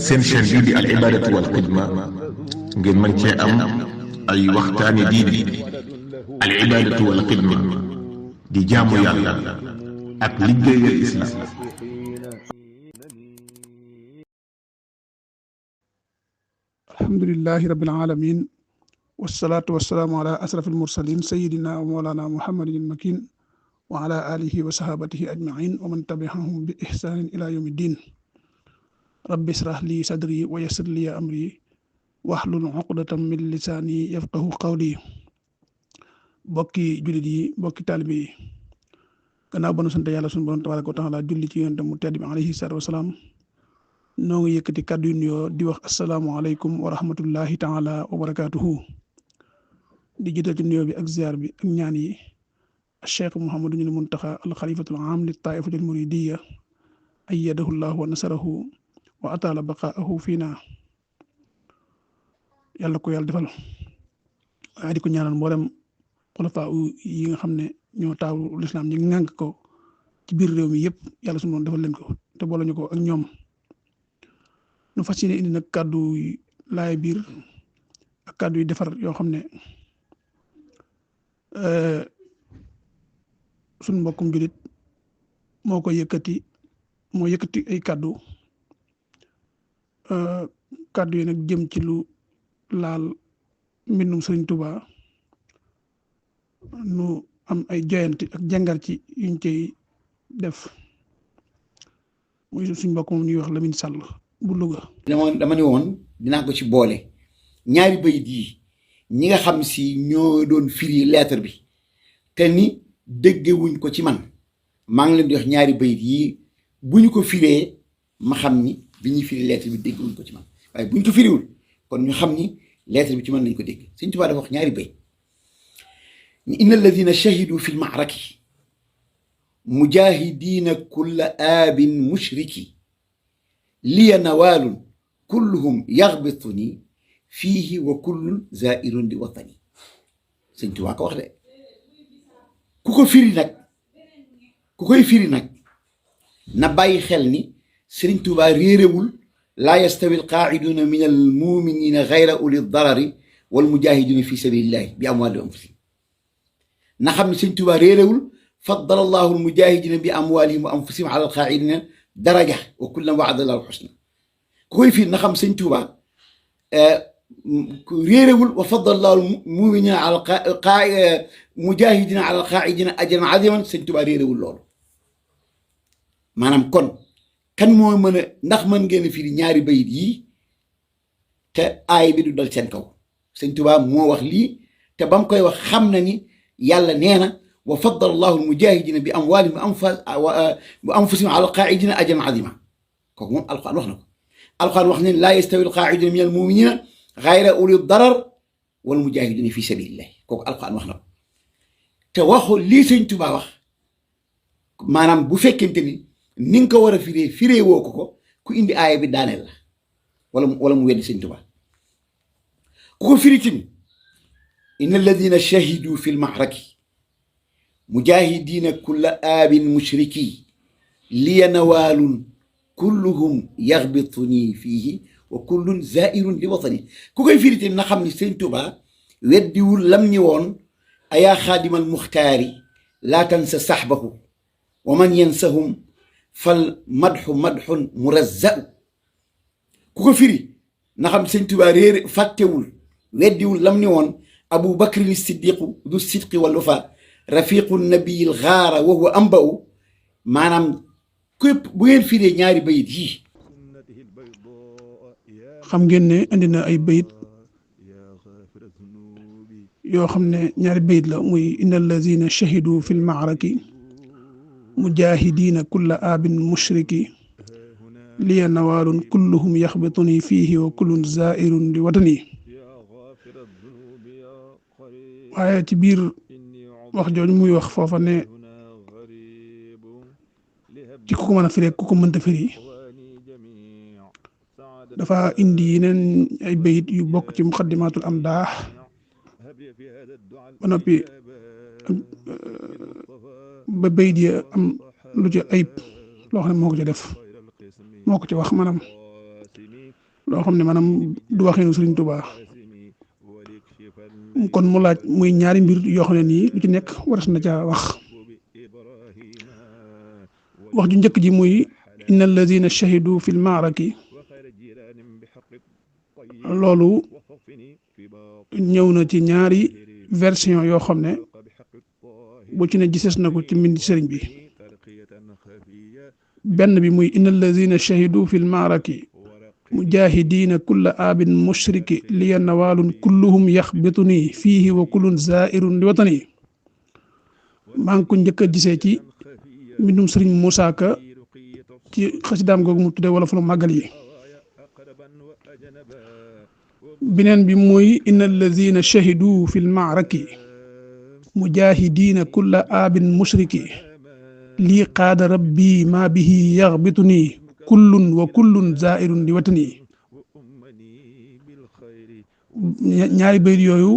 seen chaîne bii di al ibadatu wal xidma ngeen mën cee am ay waxtaani diine al ibadatu wal xidma di jaamu yàlla ak liggéeyal islam. alhamdulillahi rabbil alamin wasalaatu wasalaamu ala asrafil mursalin sayidina wa mawlana muhammadin il makin wa ala alihi wa sahabatihi ajmain wa man tabi'ahum bi ihsanin ila yawmi din. rabbi israh li sadri wa yassir li amri wahlul uqdatam min lisani yafqahu qawli. bokki jullit yi bokki taalibe yi gannaaw ba nu sant yàlla sunu borom tabaraka wa taala julli ci yonent mu tedd bi alayhi salaatu wasalaam noo ngi yëkkati kàddu yu nuyoo di wax asalaamualeykum wa rahmatullahi taala wa barakaatuhu. di jiital ci nuyoo bi ak ziar bi ak ñaan yi Cheikh Mouhamadul Muntaxa al xalifatul aam li taifatil muridiyya ayyadahu llahu wa nasarahu wa ataala baqaahu fiina. yàlla ko yàlla defal waaye di ko ñaanal mboolem xulafaa yi nga xam ne ñoo taawu lislaam ñi ngànk ko ci biir réew mi yëpp yàlla sunu doon defal leen ko te boole ñu ko ak ñoom. nu fas yéene indi nag kàddu laay biir ak kàddu yu defar yoo xam ne suñ mbokkum julit moo yëkkati ay kàddu yi nag jëm ci lu laal mbindum Sëriñ Tuubaa nu am ay joyanti ak jàngar ci yuñ cay def muy suñ mbokk moom ñuy wax Lamine Sall bu Louga. dama ne woon dinaa ko ci boole ñaari bayit yi ñi nga xam si ñoo doon firi lettre bi te ni déggewuñ ko ci man maa ngi leen di wax ñaari bayit yi bu ñu ko firee ma xam ni bi ñuy firi lettre bi déggewuñ ko ci man waaye bu ñu ko firiwul kon ñu xam ni lettre bi ci man lañ ko dégg. Sëñ Tuubaa dafa wax ñaari bayit ni inna alladina shahidu fi lmaaraki mujahidina kulla aabin mushriki liya nawaalun kulluhum yaxbituni fiihi wa kullun zairun di watani. Sëñ Tuubaa ko wax de ku koy firi nag na bàyyi xel ni Sëriñ Tuubaa réerewul laa yastawi alqaaciduna min almuminina gayra uli darari wal mujahiduna fi sabilillahi bi amwaalihim wa anfusihim. na xam ne Sëñ Tuubaa réerewul faddala allahu almujahidina bi amwaalihim wa anfusihim ala alqaacidina daraja wa kullan wa'ada Allahu al-husna. ku koy firi na xam Sëñ Tuubaa réerewul wa faddala Allahu al-mu'minina ala mujahidina ala al-qaacidina ajran aziman. Sëñ Tuubaa réerewul loolu. maanaam kon kan moo mën a ndax mën ngeen a firi ñaari bayit yii te aay bi du dal seen kaw. Sëñ Tuubaa moo wax lii te ba mu koy wax xam na ni yàlla nee na wa faddala Allahu al-mujahidina bi amwaalihim wa anfusihim ala al-qaacidina ajran azima. kooku moom alquran wax na ko. alquran wax ne laa yastawi al-qaaciduna min al-muminina gayra uli darar wal mujahidina fi sabilillahi. kooku alquran wax na ko te waxu lii Sëñ Tuubaa wax maanaam bu fekkente ni nga ko war a firee woo ko ku indi aaya bi daaneel la wala mu weddi Sëñ Tuubaa. ku ko firi tamit inna alladina shahidu fi lmaaraki mujahidina kulla aabin mushriki liya nawaalun kulluhum yaxbituni fiihi wa kullun zairun li watani. ku koy firi tamit na xam ni Sëñ Tuubaa weddiwul lam ñi woon ayaa xaadimal muxtaari laa tansa saxbahu wa man yansahum fal madxu madxun murazzau. ku ko firi na xam Sëñ Tuubaa fàttewul weddiwul lam ni woon abu bakrin siddiqu du sidqi wal wafa rafiqu nabiyil xaara wa huwa ambau. maanaam képp bu ngeen firee ñaari bayit yii xam ngeen ne indi na ay bayit yoo xam ne ñaari bayit la muy inna allazina shahidu fi lmaaraki mujahidina kulla aabin mushriki liya nawaalun kulluhum yaxbituni fiihi wa kullun zairun di watani. waaye ci biir wax jooju muy wax foofa ne ci ku ko mën a firi ku ko mënta firi dafa indi yeneen ay bayit yu bokk ci muqaddimatul amdaax ba noppi ba bayit yi am lu ci ayib loo xam ne moo ko ci def moo ko ci wax maanaam loo xam ne maanaam du waxinu Sëriñ Tuubaa kon mu laaj muy ñaari mbir yoo xam ne nii lu ci nekk waras na ca wax ju njëkk ji muy inna allazina shahidu fil maaraki loolu ñëw na ci ñaari version yoo xam ne bu ci ne gisees na ko ci mbind sëriñ bi benn bi muy inna allazina shahidu fil maaraki mujahidina kulla abin mushriki liya nawaalun kulluhum yaxbituni fiihi wa kullun zairun li watani maa ngi ko njëkk a gisee ci mbindum sëriñ Moussa Ka ci xasidaam googu mu tuddee wala fu lu màggal yi beneen bi muy inna allazina shahidu fil maaraki mujahidina kulla abin mushriki lii qaada rabbi ma bihi yaxbituni kullun wa kullun zairun di watani ñaari bayit yooyu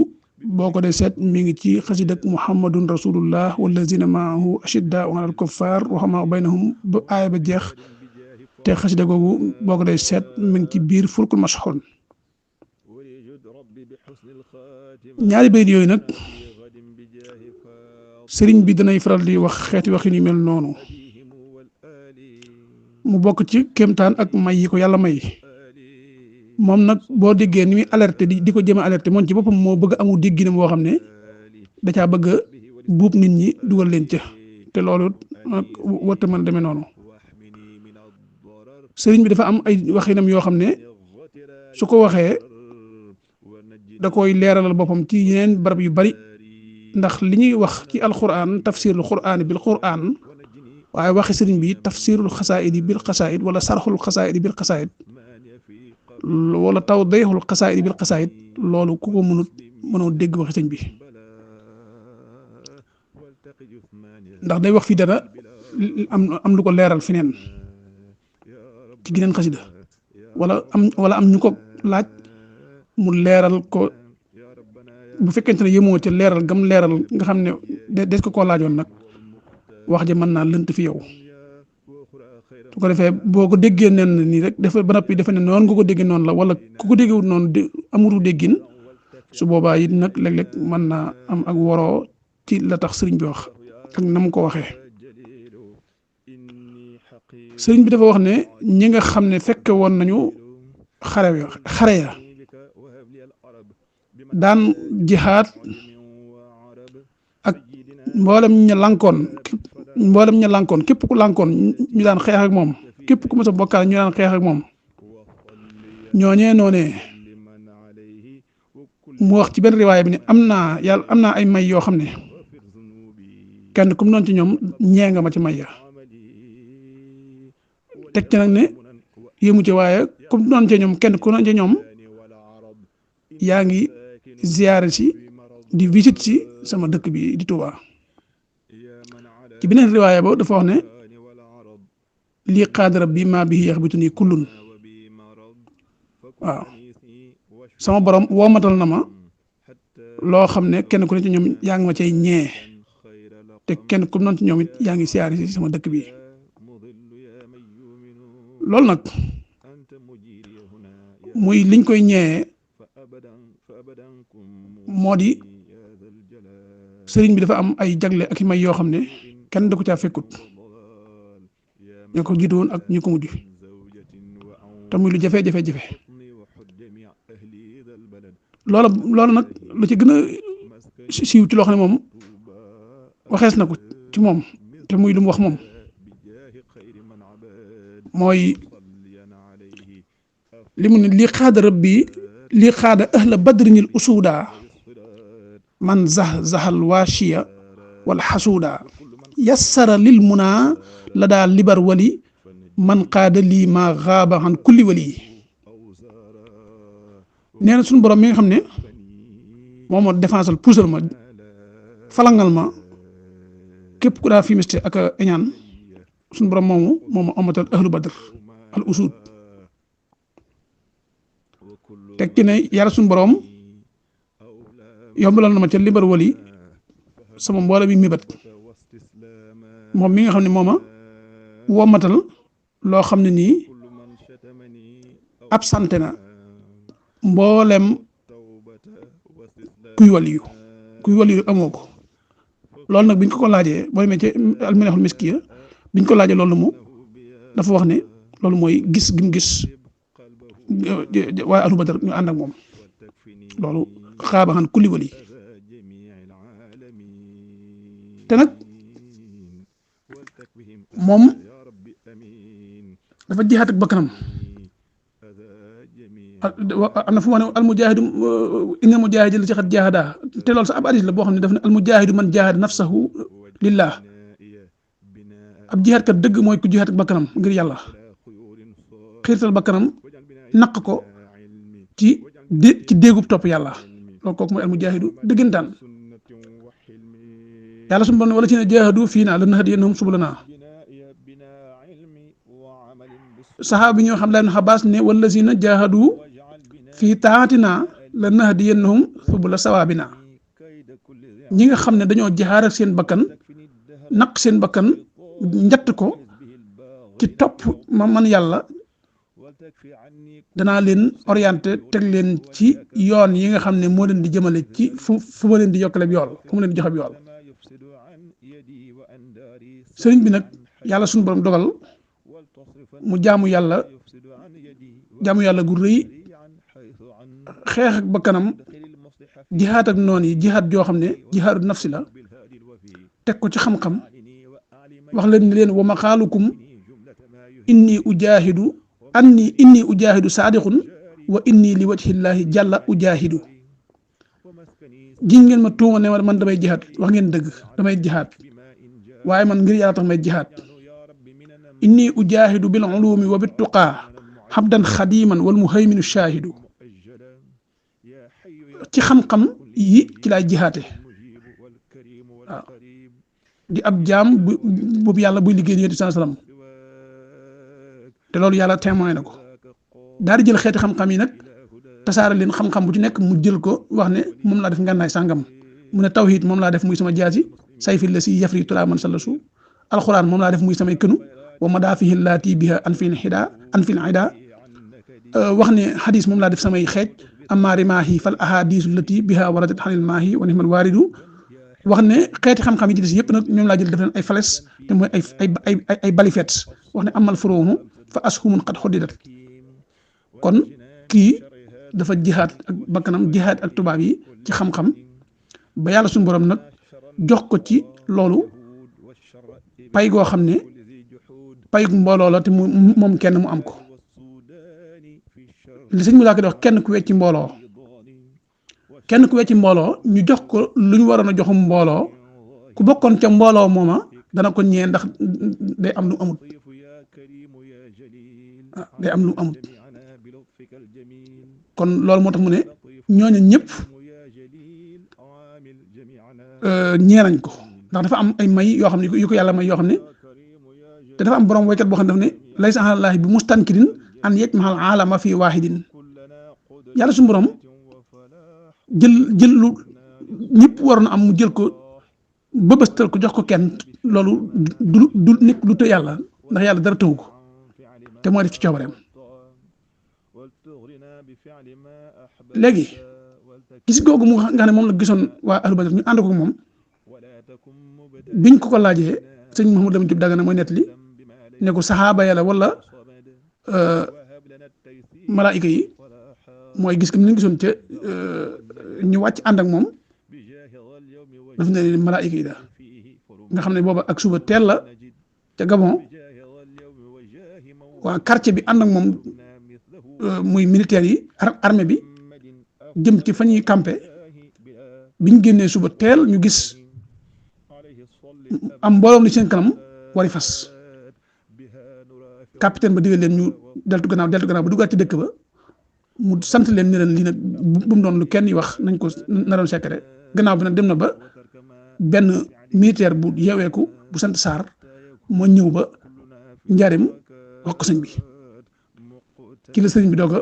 boo ko dee seet mi ngi ci xasidak muhammadun rasulullah wallazina maahu ashiddaau alal kuffar ruhamaa baynahum ba aaya ba jeex te xasida googu boo ko dee seet mi ngi ci biir fulkul mashxuun ñaari bayit yooyu nag sëriñ bi danay faral di wax xeeti waxin yu mel noonu mu bokk ci kéemtaan ak may yi ko yàlla may moom nag boo déggee ni muy alerté di ko jëm a alerté moom ci boppam moo bëgg amul déggina boo xam ne da caa bëgg a buub nit ñi dugal leen ca te loolu nag warta mën a demee noonu sëriñ bi dafa am ay waxinam yoo xam ne su ko waxee da koy leeralal boppam ci yeneen barab yu bari ndax li ñuy wax ci alquran tafsirul qur'aan bil qur'aan waaye waxi sëriñ bi tafsirul xasaayid bil xasaayid wala sarxul xasaayid bil xasaayid wala tawdiixul xasaayid bil xasaayid loolu ku ko mënoo dégg waxi sëriñ bi ndax day wax fi dara am lu ko leeral feneen ci geneen xasida wala am ñu ko laaj mu leeral ko bu fekkente ne yemoo ca leeral gam leeral nga xam ne des ko koo laajoon nag wax ja mën naa lënt fi yow su ko defee boo ko déggee nen nii rek dafa ba noppi dafa ne noonu nga ko déggee noonu la wala ku ko déggewut noonu amuru déggin su boobaa it nag léeg-léeg mën naa am ak woroo ci la tax sëriñ bi wax ak na mu ko waxee sëriñ bi dafa wax ne ñi nga xam ne fekke woon nañu xare ya daan jihaad ak mboolem ña lankoon képp ku lankoon ñu daan xeex ak moom képp ku mës a bokkaale ñu daan xeex ak moom ñooñee noonee mu wax ci benn riwaaya bi ne am naa ay may yoo xam ne kenn ku mu doon ci ñoom ñee nga ma ci may ya teg ci nag ne yéemu ci waaye ku mu doon ci ñoom kenn ku doon ci ñoom yaa ngi ziyaare si di visite si sama dëkk bi di Touba ci beneen riwaaya ba dafa wax ne lii qaadara bi maa bi yaxbitu nii kullun waaw sama borom woomatal na ma loo xam ne kenn ku ne ci ñoom yaa ngi ma cay ñee te kenn ku noonu ci ñoom it yaa ngi siyaare si sama dëkk bi loolu nag muy liñ koy ñeewee moo di sëriñ bi dafa am ay jagle ak i may yoo xam ne kenn da ko caa fekkut ña ko jiitu woon ak ñi ko mujj te muy lu jafe-jafe loola nag lu ci gën a siiw ci loo xam ne moom waxees na ko ci moom te muy lu mu wax moom mooy li mu ne lii xaada rabbi lii xaada ahla badrinil usuuda man zahal waashiya wal xasuuda yassara lil munaa la daa libar wali man qaada lii maa xaaba an kulli wali nee na suñu borom mi nga xam ne moom moo défensal puusal ma falangal ma képp ku daa fimiste ak eñaan suñu borom moomu amatal ahlu badr al usuud teg ci ne yàlla suñu borom yombalal na ma ca libar wali sama mbooloo bi mibat moom mi nga xam ne mooma womatal loo xam ne nii absenté na mboolem kuy waliyu amoo ko loolu nag biñ ko laajee boo demee ci alminahul miskiya biñ ko laajee loolu mu dafa wax ne loolu mooy gis gi mu gis waaye ahlu badar ñu ànd ak moom loolu xaaba xan kulli wali te nag moom dafa jihaat ak bakkanam am na fu mu wax ne almujaahidu innal mujaahida la ci xat jaahada te loolu sax ab hadis la boo xam ne daf ne almujaahidu man jaahada nafsahu lillah ab jihaat kat dëgg mooy ku jihaat ak bakkanam ngir yàlla xiirtal bakkanam naq ko ci déegub topp yàlla loolu kooku mooy almujaahidu dëggantaan yàlla suñu borom wala ci ne jaahadu fii naa lanahdiyannahum subulanaa saxaaba bi ñoo xam leen xabaas ne wallazina jaahadu fii taatinaa lanahdiyannahum subula sawaabinaa ñi nga xam ne dañoo jihaar ak seen bakkan naq seen bakkan njatt ko ci topp ma man yàlla danaa leen orienté teg leen ci yoon yi nga xam ne moo leen di jëmale ci fu ma leen di yokkale yool fu ma leen di joxe yool sëriñ bi nag yàlla suñu borom dogal mu jaamu yàlla gu rëy xeex ak bakkanam jihaat ak noon yi jihaat joo xam ne jihaatu nafsi la teg ko ci xam-xam wax leen ni leen wa maqaalukum inni ujaahidu saadiqun wa inni li wajhillahi jàlla ujaahidu ji ngeen ma tuuma ne man damay jihaat wax ngeen dëgg damay jihaat waaye man ngir yàlla tax may jihaat inni ujaahidu bil ulumi wa bit tuqaa habdan xadiman wal muhayminu shaahidu ci xam-xam yi ci laay jihaate waaw di ab jaam bu yàlla buy liggéey yonent bi sallallahu alayhi wasallam te loolu yàlla témoin na ko daal di jël xeeti xam-xam yi nag tasaare leen xam-xam bu ci nekk mu jël ko wax ne moom laa def ngànnaay sàngam mu ne tawhid moom laa def muy sama jaasi sayfi la si yafri tulaa man sallasu alxuraan moom laa def muy samay kënu wa madaafihi laati biha anfil ida wax ne xadis moom laa def samay xeej amma rimaahi fal ahadisu lati biha waradat xanil maahi wa nihmal waaridu wax ne xeeti xam-xam yi ci des yëpp nag ñoom laa jël def leen ay fales te mooy ay balifet wax ne amal furuuhu fa ashumun qad xuddidat kon kii dafa jihaat ak bakkanam jihaat ak tubaab yi ci xam-xam ba yàlla suñu borom nag jox ko ci loolu pay goo xam ne pay mbooloo la te moom kenn mu am ko li sëñ mu laa koy wax kenn ku wecci mbooloo ñu jox ko lu ñu waroon a joxum mbooloo ku bokkoon ca mbooloo mooma dana ko ñee ndax day am lu amut kon loolu moo tax mu ne ñooñu ñëpp ñee nañ ko ndax dafa am ay may yoo xam ne yu ko yàlla may yoo xam ne te dafa am borom waykat boo xam ne daf ne laysa alallaahi bi mustankirin an yajmahal aalama fi waahidin yàlla suñu borom jël lu ñëpp waroon am mu jël ko bëbëstal ko jox ko kenn loolu du nekk lu të yàlla ndax yàlla dara tëwu ko te mooy def ci coobareem léegi gis googu mu nga xam ne moom la gisoon waa ahlu badar ñu ànd ko moom biñ ko laajee sëñ Mouhamadou Lamine Diop Dagana mooy nettali ne ko saxaaba ya la wala malaayika yi mooy gis ko ni ñu gisoon ca ñu wàcc ànd ak moom daf ne malaayika yi da nga xam ne booba ak suba teel la ca Gabon waa quartier bi ànd ak moom muy militaire yi armée bi jëm ci fa ñuy campé biñ génnee suba teel ñu gis am mbooloom li seen kanam wari fas capitaine ba digal leen ñu deltu gannaaw ba duggaat ci dëkk ba mu sant leen ne leen lii nag bu mu doon lu kenn yi wax nañ ko na doon secret gannaaw bi nag dem na ba benn militaire bu yeweeku bu sant Sarr moo ñëw ba njaarim wax ko sëñ bi ki la sëñ bi doog a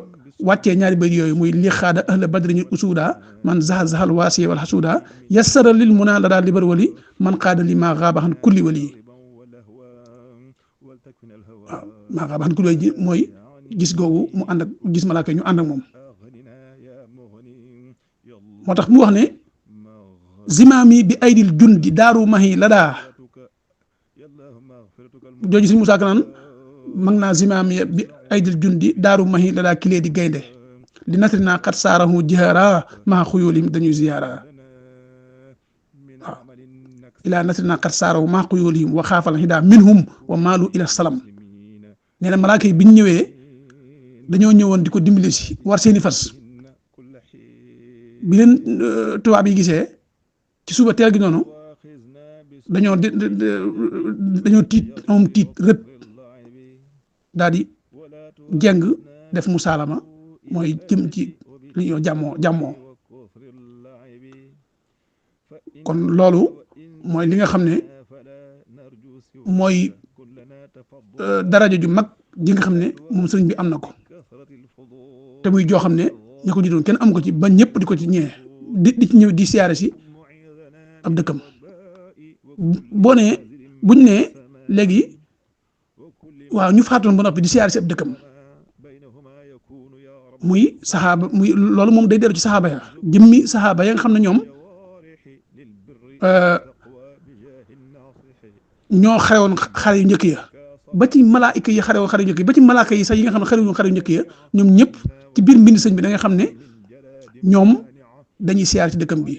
wàccee ñaari bëy yooyu muy li xaada ahla badri ñu usuuda man zahal zahal waasiye wal xasuuda yassara lil munaa la daal libar wali man xaada li maa xaaba xan kulli wali waaw maa xaaba xan kulli wali ji mooy gis googu mu ànd ak gis malaaka ñu ànd ak moom moo tax mu wax ne zimaami bi aydil jundi daaru mahi la daa jooju Sëñ Musaa Ka naan mag naa zimaami bi aydil jundi daaru mahi la daa kilee di gaynde li natri naa xat saarahu jihaara maa xuyóolim dañuy ziyaara waaw ilaa natri naa xat saarahu maa xuyóolim wa xaafal xidaa minhum wa maalu ila salam nee na malaaka yi bi ñu ñëwee dañoo ñëwoon di ko dimbali si war seeni fas bi leen tubaab yi gisee ci suba teel gi noonu dañoo tiit rët daal di jeng def musaalama mooy jëm ci li ñoo jàmmoo kon loolu mooy li nga xam ne mooy daraja ju mag ji nga xam ne moom sëriñ bi am na ko te muy joo xam ne ña ko jiitoon kenn am ko ci ba ñëpp di ko ci ñëwee di ci ñëw di siyaare si ab dëkkam boo nee buñ ne léegi waaw ñu faatoon ba noppi di siyaare si ab dëkkam muy saxaaba muy loolu moom day dellu ci saxaaba ya jëmmi saxaaba ya nga xam ne ñoom ñoo xarewoon xare yu njëkk ya ba ci malaayika yi xarewoon xare yu njëkk ya ba ci malaaka yi sax yi nga xam ne xarewoon xare yu njëkk ya ñoom ñëpp ci biir mbind sëñ bi da nga xam ne ñoom dañuy siyaare ci dëkkam bi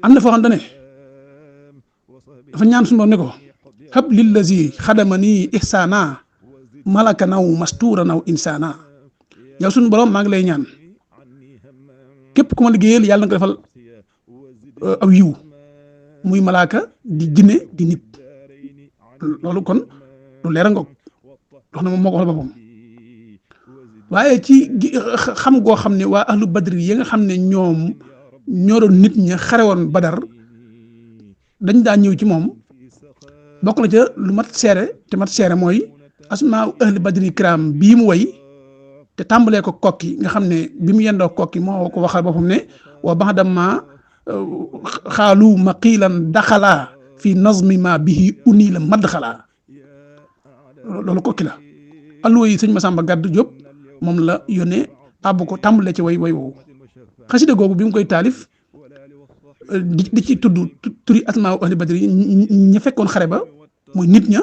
am na foo xam ne dafa ñaan suñu borom ne ko hab lillazi xadama nii ihsaana malaka naw mastuura naw insaana yow suñu borom maa ngi lay ñaan képp ku ma liggéeyal yàlla na ko defal aw yiw muy malaaka di jinne di nit loolu kon lu leer a ngoog wax na moom moo ko waxal boppam waaye ci xam goo xam ne waa ahlu badri yi nga xam ne ñoom ñoo doon nit ña xare woon badar dañ daan ñëw ci moom bokk na ca lu mat seere te mat seere mooy asmaa ahlu badri kiram bii mu way te tàmbalee ko kokki nga xam ne bi mu yendoo kokki moo ko waxal boppam ne wa baxdama xaalu maqiilan daxalaa fi nazmi ma bihi uni la madd xalaa loolu kokki la alluwa yi sëñ Masamba Gàdd Jóob moom la yónnee àbb ko tàmbalee ci way woowu xasida googu bi mu koy taalif di ci tudd turi asmaa ahli badri ña fekkoon xare ba muy nit ña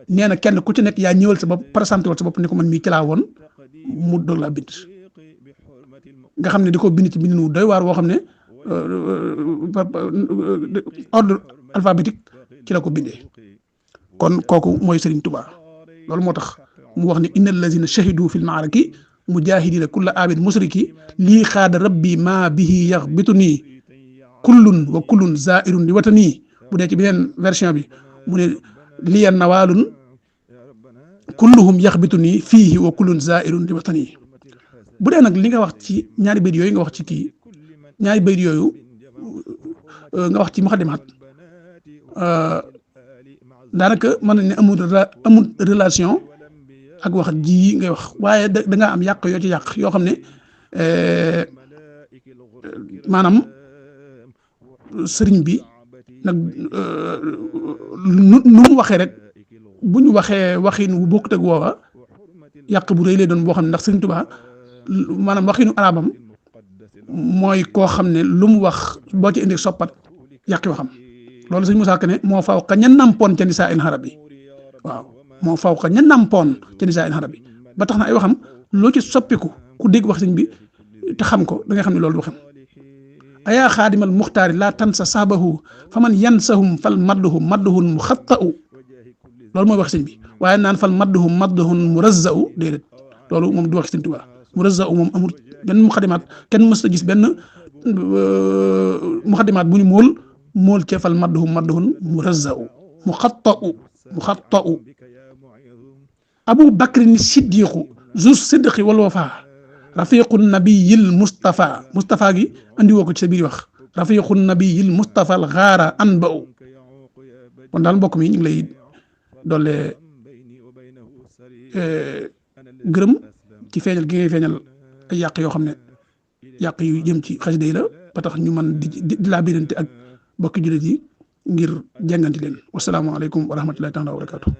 nee na kenn ku ci nekk yaa ñëwal sa bopp présenté wal sa bopp ne ko man mii ci laa woon mu doog laa bind nga xam ne di ko bind ci bind nu doy waar woo xam ne ordre alphabétique ci la ko bindee kon kooku mooy Serigne Touba loolu moo tax mu wax ne inna allazina shahidu fil maaraki mujahidina kulla abid musriki lii xaada rabbi ma bihi yaxbitu nii kullun wa kullun zairun li watanii bu dee ci beneen version bi mu ne liya nawaalun kulluhum yaxbitu nii fiihi wa kullun zairun li watanii bu dee nag li nga wax ci ñaari bayt yooyu nga wax ci kii ñaari bayt yooyu nga wax ci muxaddimaat daanaka mën nañ ne amul relation ak wax ji ngay wax waaye da nga am yàq yoo ci yàq yoo xam ne maanaam sëriñ bi nag nu mu waxee rek bu ñu waxee waxin wu bokkut ak woowa yàq bu rëy lay doon boo xam ne ndax sëriñ Tuubaa maanaam waxinu arabam mooy koo xam ne lu mu wax boo ci indi soppat yàqi waxam loolu sëñ Musaa Ka ne moo faw ka ña nampoon ca nisaa in xarab yi waaw moo faw ka ña nampoon ca nisaa in xarab yi ba tax na ay waxam loo ci soppiku ku dégg wax sëñ bi te xam ko da nga xam ne loolu waxam ayaa xaadimal muxtaari laa tansa saabahu fa man yansahum fal madduhun mu xatta'u loolu mooy wax sëñ bi waaye naan fal madduhun mu razza'u déedéet loolu moom du wax sëñ Tuubaa mu razza'u moom amul benn muxadimaat kenn mës a gis benn muxadimaat bu ñu mool ca fal madduhun mu razza'u mu xatta'u abu bakrin siddiqu zu sidqi wal wafa rafiqu nabiyil Mustafa gi andi woo ko ci sa biir wax rafiqu nabiyil Mustafa al xaara anba'u kon daal mbokk mi ñu ngi lay doole gërëm ci feeñal gi ngay feeñal ay yàq yoo xam ne yàq yu jëm ci xasida yi la ba tax ñu mën di laa birante ak bokki jullit yi ngir jànganti leen wasalaamaaleykum wa rahmatullahi taala wa barakatuh